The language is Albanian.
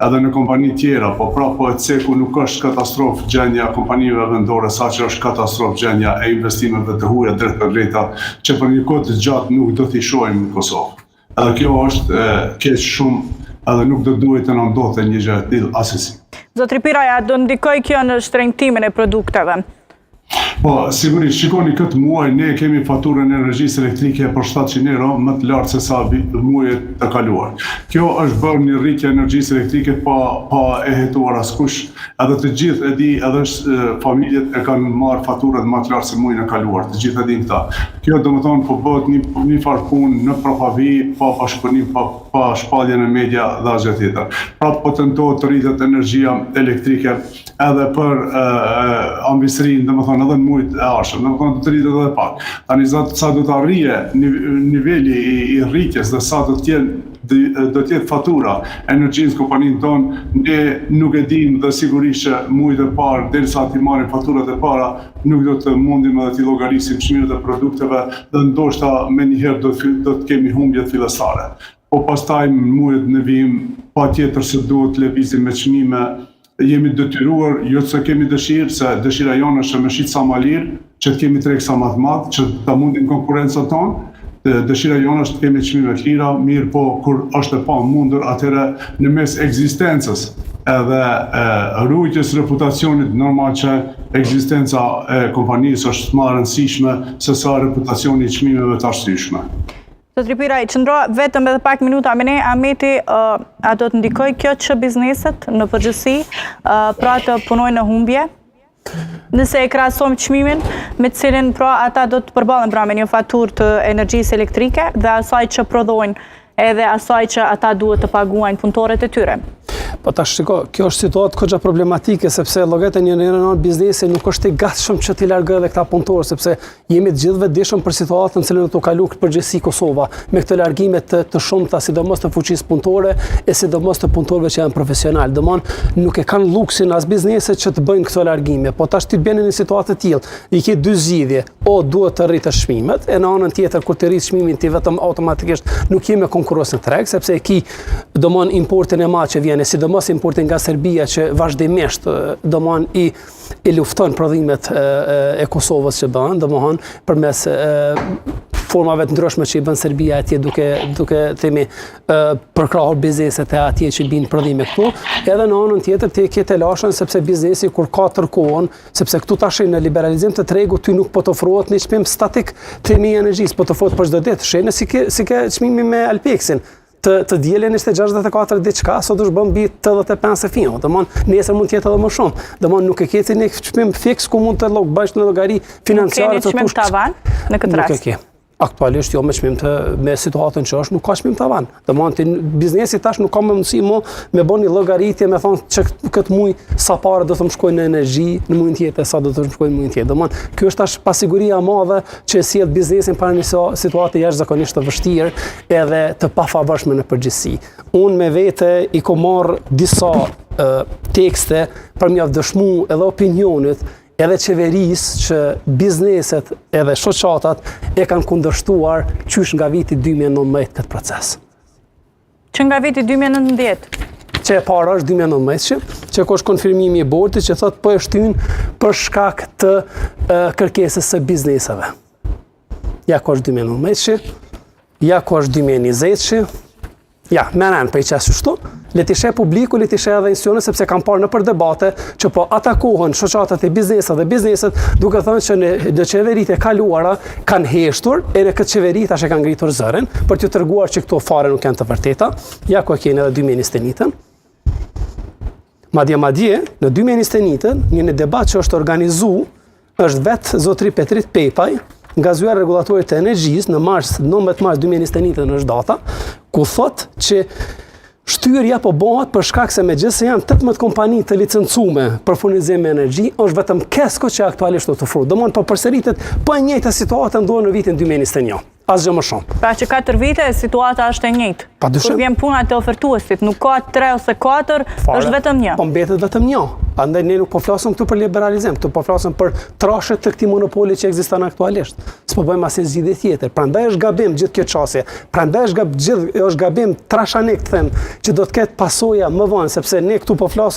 edhe në kompani tjera, po pra po e ceku nuk është katastrofë gjendja e kompanive vendore sa që është katastrofë gjendja e investimeve të huaja drejtpërdrejta që për një kohë të gjatë nuk do t'i shohim në Kosovë. Edhe kjo është e, keq shumë edhe nuk do duhej të na ndodhte një gjë e tillë asesi. Zotri Piraj, a do ndikoj kjo në shtrenjtimin e produkteve? Po, sigurisht, shikoni këtë muaj, ne kemi faturën e energjisë elektrike për 700 euro më të lartë se sa muajit të kaluar. Kjo është bërë një rritje e energjisë elektrike pa, pa e hetuar askush, edhe të gjithë e di, edhe familjet e kanë marrë faturën më të lartë se muajin e kaluar, të gjithë e dinë këta. Kjo domethonë po bëhet një, një farë punë në prapavijë, pa bashkëpunim, pa, pa shpallje në media dhe asgjë tjetër. Pra po tentohet të rritet energjia elektrike edhe për amvisërinë, domethonë edhe në mujt e ardhshëm, domethonë do të rritet edhe pak. Tani sa, sa do të arrijë niveli i, i rritjes dhe sa do të jenë do të jetë fatura e energjisë në kompaninë tonë, ne nuk e dimë dhe sigurisht që mujt e parë derisa t'i marrim faturat e para, nuk do të mundim edhe t'i llogarisim çmimet e produkteve dhe ndoshta menjëherë do të do të kemi humbje fillestare. Po pastaj në muajt në vijim patjetër se duhet të lëvizim me çmime jemi detyruar, jo se kemi dëshirë, se dëshira jonë është me shit sa më lirë, që të kemi treg sa më të madh, që ta mundim konkurrencën tonë. Dëshira jonë është të kemi çmime të lira, mirë po kur është e pamundur, atëherë në mes ekzistencës edhe e, ruajtjes reputacionit normal që ekzistenca e kompanisë është më e rëndësishme se sa reputacioni i çmimeve të arsyeshme. Zotri Piraj, qëndro vetëm edhe pak minuta me ne, Ameti, a do të ndikoj kjo që bizneset në përgjithësi, pra të punojnë në humbje? Nëse e krahasojmë çmimin me të cilin pra ata do të përballen pra me një faturë të energjisë elektrike dhe asaj që prodhojnë edhe asaj që ata duhet të paguajnë punëtorët e tyre. Po tash shiko, kjo është situatë goxha problematike sepse llogarit në njërën anë biznesi nuk është i gatshëm që t'i largojë edhe këta punëtorë sepse Jemi të gjithë të vetëdijshëm për situatën në cilën tu kalu në përgjithësi Kosova, me këto largime të, të shumta, sidomos të fuqisë punëtore e sidomos të punëtorëve që janë profesional. Domon, nuk e kanë luksin as bizneset që të bëjnë këto largime, po tash ti bjen në një situatë të tillë, i ke dy zgjidhje, o duhet të rritësh çmimet, e në anën tjetër kur të rritësh çmimin ti vetëm automatikisht nuk je më konkurrues në treg, sepse e ki domon importin e madh që vjen, e sidomos importin nga Serbia që vazhdimisht domon i i lufton prodhimet e Kosovës që bëhen, domethonë përmes formave të ndryshme që i bën Serbia atje duke duke themi përkrahur bizneset e atje që bijnë prodhime këtu, edhe në anën tjetër ti e ke telashen sepse biznesi kur ka tërë kohën, sepse këtu tash në liberalizim të tregut ty nuk po të ofrohet një çmim statik themi i energjisë, po të ofrohet për çdo ditë, shihni si ke si ke çmimi me Alpexin. Të, të dielën ishte 64 diçka, sot është bën mbi 85 e fijo. Domon, nesër mund të jetë edhe më shumë. Domon, nuk e ke ti një çmim fiks ku mund të log, bësh një llogari financiare të tush. Nuk ke tavan në këtë rast. Nuk e ke. Aktualisht jo me çmim të me situatën që është, nuk ka çmim tavan. Domon ti biznesi tash nuk ka më mundësi më me bën një llogaritje me thonë që këtë muaj sa pare do të më shkojnë në energji, në muajin tjetër sa do të më shkojnë në muajin tjetër. Domon, kjo është tash pasiguria e madhe që e sjell biznesin para një situate jashtëzakonisht të vështirë edhe të pafavorshme në përgjithësi. Unë me vete i kom marrë disa tekste për me jau dëshmu edhe opinionit, edhe qeverisë që bizneset edhe shoqatat e kanë kundërshtuar qysh nga viti 2019 këtë proces. Që nga viti 2019? Që e para është 2019, që ku është konfirmimi i bordit që thot po e shtyn për shkak të kërkesës së bizneseve. Ja ku është 2019, ja ku është 2020, ja, me rend po i qes qështu, le t'i sheh publiku, le t'i sheh edhe institucionet, sepse kam parë nëpër debate që po atakohen shoqatat e bizneset dhe bizneset, duke thënë që në, në qeveritë e kaluara kanë heshtur, e në këtë qeveri tash e kanë ngritur zërin, për t'ju treguar që këto fare nuk janë të vërteta, ja ku e keni edhe 2021-ën. Madje, madje, në 2021-ën, një në debat që është organizu, është vetë zotri Petrit Pepaj, nga zyra e rregullatorit të energjisë në mars, 19 mars 2021 është data, ku thot që shtyrja po bëhet për shkak se megjithëse janë 18 kompani të licencume për furnizim me energji, është vetëm Kesko që aktualisht do të ofrojë. Domthon po përsëritet po e njëjta situatë ndodh në vitin 2021. Asgjë më shumë. Pra që 4 vite situata është e njëjtë. Pa dyshim. Kur vjen puna te ofertuesit, nuk ka 3 ose 4, është vetëm një. Po mbetet vetëm një. Andaj ne nuk po flasim këtu për liberalizim, këtu po flasim për trashje të këtij monopoli që ekziston aktualisht. S'po bëjmë asnjë zgjidhje tjetër. Prandaj është gabim gjithë kjo qasje. Prandaj është gabim gjithë është gabim trashanik të them që do të ketë pasoja më vonë sepse ne këtu po flasim.